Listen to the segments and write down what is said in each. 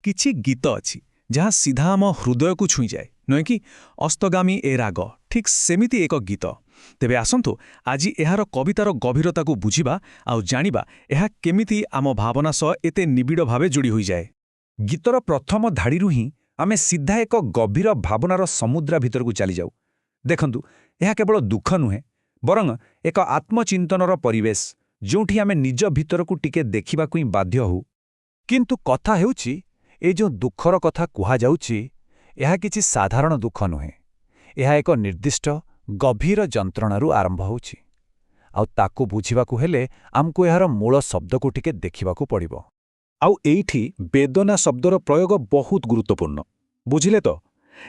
କିଛି ଗୀତ ଅଛି ଯାହା ସିଧା ଆମ ହୃଦୟକୁ ଛୁଇଁଯାଏ, ନୁହେଁ କି? ଅସ୍ତଗାମୀ ଏ ରାଗ ଠିକ୍ ସେମିତି ଏକ ଗୀତ। ତେବେ ଆସନ୍ତୁ ଆଜି ଏହାର କବିତାର ଗଭୀରତାକୁ ବୁଝିବା ଆଉ ଜାଣିବା ଏହା କେମିତି ଆମ ଭାବନା ସହ ଏତେ ନିବିଡ଼ ଭାବେ ଯୋଡ଼ି ହୋଇଯାଏ। ଗୀତର ପ୍ରଥମ ଧାଡ଼ିରୁ ହିଁ ଆମେ ସିଧା ଏକ ଗଭୀର ଭାବନାର ସମୁଦ୍ର ଭିତରକୁ ଚାଲିଯାଉ। ଦେଖନ୍ତୁ, ଏହା କେବଳ ଦୁଃଖ ନୁହେଁ, ବରଂ ଏକ ଆତ୍ମଚିନ୍ତନର ପରିବେଶ, ଯେଉଁଠି ଆମେ ନିଜ ଭିତରକୁ ଟିକେ ଦେଖିବାକୁ ହିଁ ବାଧ୍ୟ ହେଉ। କିନ୍ତୁ କଥା ହେଉଛି, ଏ ଯେଉଁ ଦୁଃଖର କଥା କୁହାଯାଉଛି, ଏହା କିଛି ସାଧାରଣ ଦୁଃଖ ନୁହେଁ। ଏହା ଏକ ନିର୍ଦ୍ଦିଷ୍ଟ ଗଭୀର ଯନ୍ତ୍ରଣାରୁ ଆରମ୍ଭ ହେଉଛି। ଆଉ ତାକୁ ବୁଝିବାକୁ ହେଲେ ଆମକୁ ଏହାର ମୂଳ ଶବ୍ଦକୁ ଟିକେ ଦେଖିବାକୁ ପଡ଼ିବ। ଆଉ ଏଇଠି ବେଦନା ଶବ୍ଦର ପ୍ରୟୋଗ ବହୁତ ଗୁରୁତ୍ୱପୂର୍ଣ୍ଣ। ବୁଝିଲେ ତ,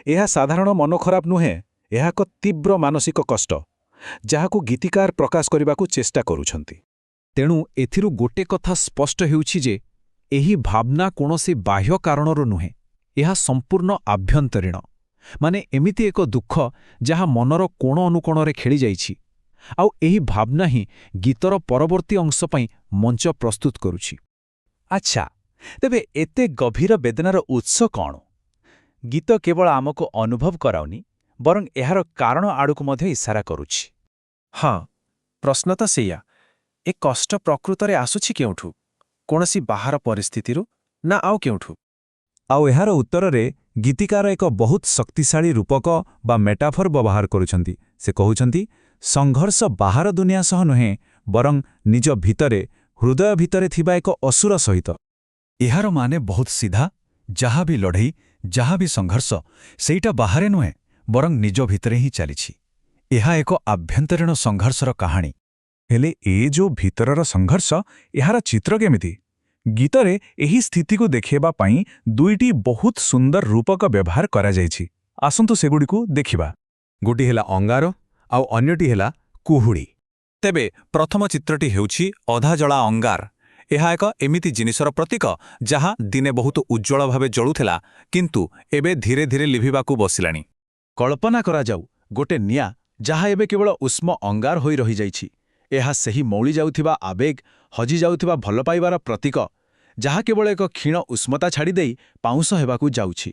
ଏହା ସାଧାରଣ ମନ ଖରାପ ନୁହେଁ। ଏହା ଏକ ତୀବ୍ର ମାନସିକ କଷ୍ଟ, ଯାହାକୁ ଗୀତିକାର ପ୍ରକାଶ କରିବାକୁ ଚେଷ୍ଟା କରୁଛନ୍ତି। ତେଣୁ ଏଥିରୁ ଗୋଟେ କଥା ସ୍ପଷ୍ଟ ହେଉଛି ଯେ ଏହି ଭାବନା କୌଣସି ବାହ୍ୟ କାରଣରୁ ନୁହେଁ, ଏହା ସମ୍ପୂର୍ଣ୍ଣ ଆଭ୍ୟନ୍ତରୀଣ। ମାନେ ଏମିତି ଏକ ଦୁଃଖ ଯାହା ମନର କୋଣ ଅନୁକୋଣରେ ଖେଳିଯାଇଛି। ଆଉ ଏହି ଭାବନା ହିଁ ଗୀତର ପରବର୍ତ୍ତୀ ଅଂଶ ପାଇଁ ମଞ୍ଚ ପ୍ରସ୍ତୁତ କରୁଛି। ଆଚ୍ଛା, ତେବେ ଏତେ ଗଭୀର ବେଦନାର ଉତ୍ସ କ'ଣ? ଗୀତ କେବଳ ଆମକୁ ଅନୁଭବ କରାଉନି, ବରଂ ଏହାର କାରଣ ଆଡ଼କୁ ମଧ୍ୟ ଇସାରା କରୁଛି। ହଁ, ପ୍ରଶ୍ନ ତ ସେଇଆ। ଏ କଷ୍ଟ ପ୍ରକୃତରେ ଆସୁଛି କେଉଁଠୁ? କୌଣସି ବାହାର ପରିସ୍ଥିତିରୁ ନା ଆଉ କେଉଁଠୁ? ଆଉ ଏହାର ଉତ୍ତରରେ ଗୀତିକାର ଏକ ବହୁତ ଶକ୍ତିଶାଳୀ ରୂପକ ବା ମେଟାଫର ବ୍ୟବହାର କରୁଛନ୍ତି। ସେ କହୁଛନ୍ତି, ସଂଘର୍ଷ ବାହାର ଦୁନିଆ ସହ ନୁହେଁ, ବରଂ ନିଜ ଭିତରେ, ହୃଦୟ ଭିତରେ ଥିବା ଏକ ଅସୁର ସହିତ। ଏହାର ମାନେ ବହୁତ ସିଧା। ଯାହା ବି ଲଢ଼େଇ, ଯାହା ବି ସଂଘର୍ଷ, ସେଇଟା ବାହାରେ ନୁହେଁ, ବରଂ ନିଜ ଭିତରେ ହିଁ ଚାଲିଛି। ଏହା ଏକ ଆଭ୍ୟନ୍ତରୀଣ ସଂଘର୍ଷର କାହାଣୀ। ହେଲେ ଏ ଯୋଉ ଭିତରର ସଂଘର୍ଷ, ଏହାର ଚିତ୍ର କେମିତି? ଗୀତରେ ଏହି ସ୍ଥିତିକୁ ଦେଖାଇବା ପାଇଁ ଦୁଇଟି ବହୁତ ସୁନ୍ଦର ରୂପକ ବ୍ୟବହାର କରାଯାଇଛି। ଆସନ୍ତୁ ସେଗୁଡ଼ିକୁ ଦେଖିବା। ଗୋଟିଏ ହେଲା ଅଙ୍ଗାର, ଆଉ ଅନ୍ୟଟି ହେଲା କୁହୁଡ଼ି। ତେବେ ପ୍ରଥମ ଚିତ୍ରଟି ହେଉଛି ଅଧାଜଳା ଅଙ୍ଗାର। ଏହା ଏକ ଏମିତି ଜିନିଷର ପ୍ରତୀକ ଯାହା ଦିନେ ବହୁତ ଉଜ୍ଜ୍ୱଳ ଭାବେ ଜଳୁଥିଲା, କିନ୍ତୁ ଏବେ ଧୀରେ ଧୀରେ ଲିଭିବାକୁ ବସିଲାଣି। କଳ୍ପନା କରାଯାଉ ଗୋଟେ ନିଆଁ ଯାହା ଏବେ କେବଳ ଉଷ୍ମ ଅଙ୍ଗାର ହୋଇ ରହିଯାଇଛି। ଏହା ସେହି ମଉଳି ଯାଉଥିବା ଆବେଗ, ହଜିଯାଉଥିବା ଭଲପାଇବାର ପ୍ରତୀକ, ଯାହା କେବଳ ଏକ କ୍ଷୀଣ ଉଷ୍ମତା ଛାଡ଼ିଦେଇ ପାଉଁଶ ହେବାକୁ ଯାଉଛି।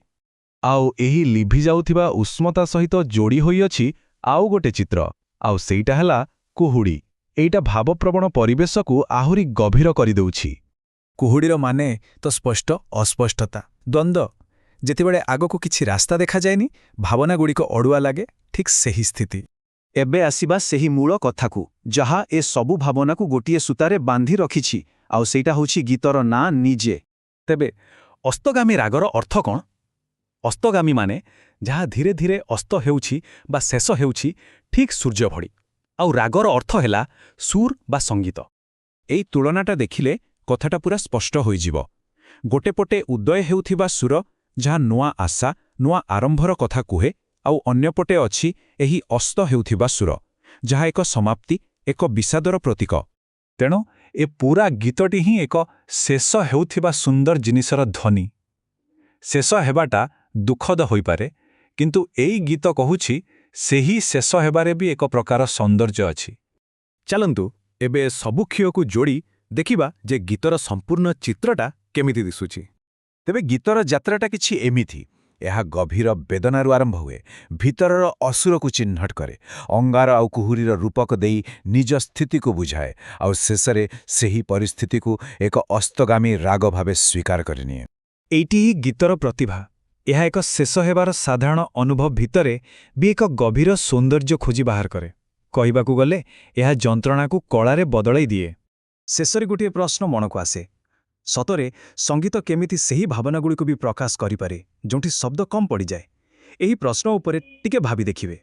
ଆଉ ଏହି ଲିଭିଯାଉଥିବା ଉଷ୍ମତା ସହିତ ଯୋଡ଼ି ହୋଇଅଛି ଆଉ ଗୋଟେ ଚିତ୍ର, ଆଉ ସେଇଟା ହେଲା କୁହୁଡ଼ି। ଏଇଟା ଭାବପ୍ରବଣ ପରିବେଶକୁ ଆହୁରି ଗଭୀର କରିଦେଉଛି। କୁହୁଡ଼ିର ମାନେ ତ ସ୍ପଷ୍ଟ ଅସ୍ପଷ୍ଟତା, ଦ୍ୱନ୍ଦ୍ୱ। ଯେତେବେଳେ ଆଗକୁ କିଛି ରାସ୍ତା ଦେଖାଯାଏନି, ଭାବନାଗୁଡ଼ିକ ଅଡ଼ୁଆ ଲାଗେ, ଠିକ୍ ସେହି ସ୍ଥିତି। ଏବେ ଆସିବା ସେହି ମୂଳ କଥାକୁ, ଯାହା ଏ ସବୁ ଭାବନାକୁ ଗୋଟିଏ ସୂତାରେ ବାନ୍ଧି ରଖିଛି, ଆଉ ସେଇଟା ହେଉଛି ଗୀତର ନାଁ ନିଜେ। ତେବେ ଅସ୍ତଗାମୀ ରାଗର ଅର୍ଥ କ'ଣ? ଅସ୍ତଗାମୀ ମାନେ ଯାହା ଧୀରେ ଧୀରେ ଅସ୍ତ ହେଉଛି ବା ଶେଷ ହେଉଛି, ଠିକ୍ ସୂର୍ଯ୍ୟ ଭଳି। ଆଉ ରାଗର ଅର୍ଥ ହେଲା ସୁର ବା ସଙ୍ଗୀତ। ଏଇ ତୁଳନାଟା ଦେଖିଲେ କଥାଟା ପୁରା ସ୍ପଷ୍ଟ ହୋଇଯିବ। ଗୋଟେ ପଟେ ଉଦୟ ହେଉଥିବା ସୁର, ଯାହା ନୂଆ ଆଶା, ନୂଆ ଆରମ୍ଭର କଥା କୁହେ, ଆଉ ଅନ୍ୟପଟେ ଅଛି ଏହି ଅସ୍ତ ହେଉଥିବା ସୁର, ଯାହା ଏକ ସମାପ୍ତି, ଏକ ବିଷାଦର ପ୍ରତୀକ। ତେଣୁ ଏ ପୁରା ଗୀତଟି ହିଁ ଏକ ଶେଷ ହେଉଥିବା ସୁନ୍ଦର ଜିନିଷର ଧ୍ୱନି। ଶେଷ ହେବାଟା ଦୁଃଖଦ ହୋଇପାରେ, କିନ୍ତୁ ଏଇ ଗୀତ କହୁଛି, ସେହି ଶେଷ ହେବାରେ ବି ଏକ ପ୍ରକାର ସୌନ୍ଦର୍ଯ୍ୟ ଅଛି। ଚାଲନ୍ତୁ ଏବେ ସବୁ ଖିଅକୁ ଯୋଡ଼ି ଦେଖିବା ଯେ ଗୀତର ସମ୍ପୂର୍ଣ୍ଣ ଚିତ୍ରଟା କେମିତି ଦିଶୁଛି। ତେବେ ଗୀତର ଯାତ୍ରାଟା କିଛି ଏମିତି। ଏହା ଗଭୀର ବେଦନାରୁ ଆରମ୍ଭ ହୁଏ, ଭିତରର ଅସୁରକୁ ଚିହ୍ନଟ କରେ, ଅଙ୍ଗାର ଆଉ କୁହୁଡ଼ିର ରୂପକ ଦେଇ ନିଜ ସ୍ଥିତିକୁ ବୁଝାଏ, ଆଉ ଶେଷରେ ସେହି ପରିସ୍ଥିତିକୁ ଏକ ଅସ୍ତଗାମୀ ରାଗ ଭାବେ ସ୍ୱୀକାର କରିନିଏ। ଏଇଟି ହିଁ ଗୀତର ପ୍ରତିଭା। ଏହା ଏକ ଶେଷ ହେବାର ସାଧାରଣ ଅନୁଭବ ଭିତରେ ବି ଏକ ଗଭୀର ସୌନ୍ଦର୍ଯ୍ୟ ଖୋଜି ବାହାର କରେ। କହିବାକୁ ଗଲେ ଏହା ଯନ୍ତ୍ରଣାକୁ କଳାରେ ବଦଳାଇ ଦିଏ। ଶେଷରେ ଗୋଟିଏ ପ୍ରଶ୍ନ ମନକୁ ଆସେ। ସତରେ ସଙ୍ଗୀତ କେମିତି ସେହି ଭାବନାଗୁଡ଼ିକୁ ବି ପ୍ରକାଶ କରିପାରେ, ଯେଉଁଠି ଶବ୍ଦ କମ୍ ପଡ଼ିଯାଏ? ଏହି ପ୍ରଶ୍ନ ଉପରେ ଟିକେ ଭାବି ଦେଖିବେ।